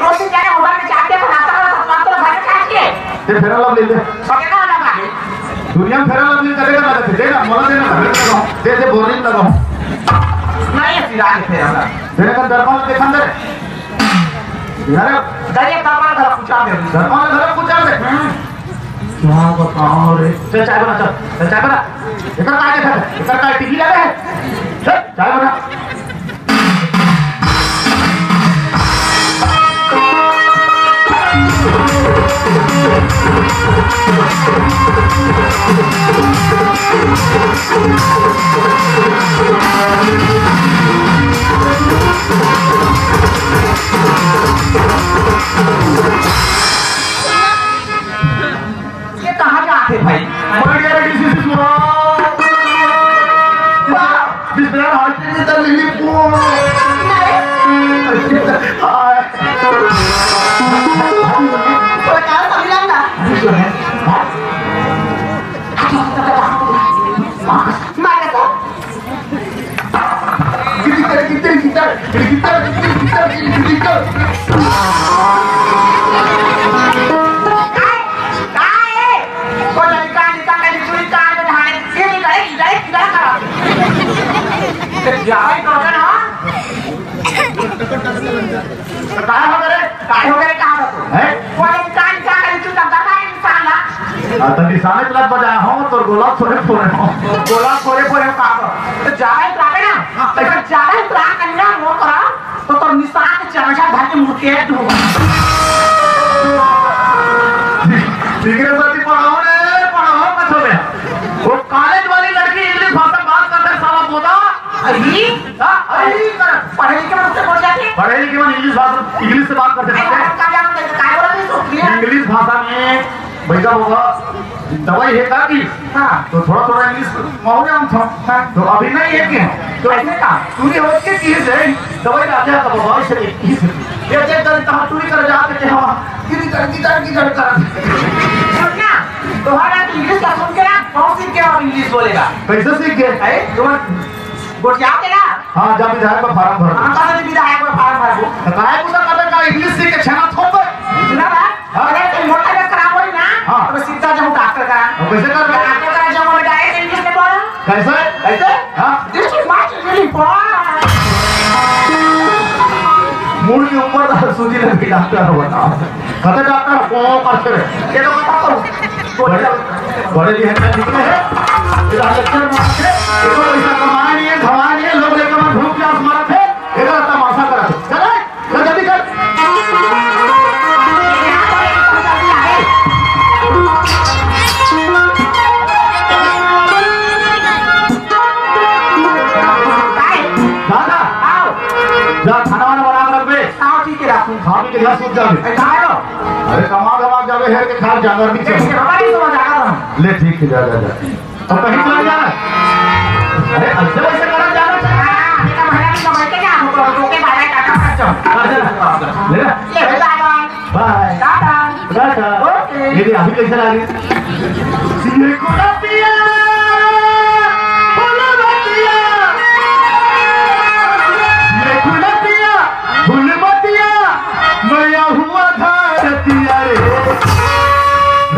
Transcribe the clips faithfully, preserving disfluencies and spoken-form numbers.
दो तीन जने उधर में जाके तो नाश्ता करो, तो नाश्ता तो घर में खा के। ये फेरा लवली दे। ओके, का लगा? दुनिया में फेरा लवली करेगा ना, दे ना, मोला देना, दे दे, बोरिंग लगा। नहीं, ये सिरा के फेरा लगा। तेरे का दर्पण देखा दे। अरे, दरिया दर्पण घर पूछा दे। दर्पण घर पूछा दे। हम्म। क्या बताओ रे? चल, चाय बना, चल। चल, चाय बना। इधर काय देखा है? इधर काय टीवी लगा है? चल, चाय बना। ये कहाँ जात हे भाई? बढ़िया रे, डीसी से सुनाओ। वाह, बिस्मिल्लाह, हाथ में तो लिली फूल। नहीं। हाय। तो क्या समझा ना? मार दे तो। गिरगिटर, गिरगिटर, गिरगिटर। गिरगिटर, गिरगिटर, गिरगिटर। काय? काय? कोन लड़का, लड़का का चूड़ी कान में धाने, ये नहीं करे, इधर, इधर करा। तो जाए तो ना। तो काय हो गए? काय हो गए, कहाँ हो तू? हैं? वो इंसान क्या करे, तू तो गधा इंसान है। हाँ, तो निशाने चला बजा हो, तो गोला थोड़े फोड़े हो। गोला थोड़े फोड़े हो, कहाँ हो? तो जा रहे तो आवे ना। हाँ। तो जा रहे तो आ करना, वो करा, तो, तो निशान के चमचा धर के मुड़ के दूंगा। ठीक है, साथी, पढ़ाओ रे, पढ़ाओ, मत हो गया। वो कॉलेज वाली लड़की इंग्लिश भाषा बात करते साला बोला। अभी? हाँ, अभी कर। पढ़े लिखे मन से बोल जाते। पढ़े लिखे मन इंग्लिश भाषा, इंग्लिश से बात करते अरे, करते। का जानो, तो काय बोला नहीं, सोच लिया। इंग्लिश भाषा में भैया बाबा दवाई है का कि? हाँ। तो थोड़ा थोड़ा इंग्लिश माहौल में हम था। हाँ। तो अभी नहीं है कि? तो ऐसे का? पूरी हो के चीज है, दवाई डाल दिया था बाबा, इसे एक ही से। ये देख कर कहाँ चोरी कर जाते थे, हाँ। गिरी कर, गिरी कर, गिरी कर। सुन ना, तुम्हारा इंग्लिश का सुन के ना, बहुत सीख गया अब इंग्लिश बोलेगा। कैसे सीख गए? अरे, तुम्हारा गोठिया के ना? हाँ, जा विधायक का फार्म भर दो। हाँ, कहाँ से विधायक का फार्म भर दो? तो काहे पूछा करता का इंग्लिश सीख के छेना थोप? सुना बात? हाँ। अगर तुम मोटा जब खराब होई ना, हाँ। तो सीधा जाऊँ डॉक्टर का। अब कैसे कर रहे? डॉक्टर का जाऊँ, मैं डायरेक्ट इंग्लिश में बोल। कैसे? कैसे? हाँ। This is my really boy। मुड़ के ऊपर सूजी लगी डॉक्टर को बताओ। कहते डॉक्टर को करते रहे। ये तो बता दो। बड़े, बड़े भी हैं, निकले हैं। फिर लेक्चर मारते, इनको पैसा कमाए नहीं है, धमाए नहीं है, लोग लेकर मैं भूख प्यास मरत है, इधर तमाशा करत है। चले, चल जल्दी कर। दादा, आओ। जा, खाना वाना बना के रख बे। आओ, ठीक है, रखूँ। खा पी के घर सूत जाबे। ए, कहाँ हो? अरे, कमा धमा के जाबे, हेर के खा, जानवर भी चल। ए, हमारी समझ आ रहा है। ले, ठीक है, जा, जा, जा। अब कहीं चला जा रहा है? अरे, ऐसे वैसे करा जा रहा है? हाँ, बेटा, भैया भी कमाई के जा, हम लोग के बारे में टाटा मत जाओ। अच्छा, ले ना। ले, बेटा, बाय। बाय। टाटा। टाटा। ओके। ये भी अभी कैसे ला रही? ये गुलाबिया, गुलाबिया। ये गुलाबिया, गुलमतिया, मया हुआ धारतिया रे।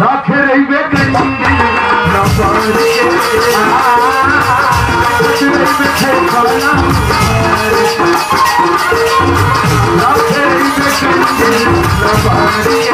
राखे रहिबे गंदी, रबर के। राखे रहिबे गंदी, रबर के।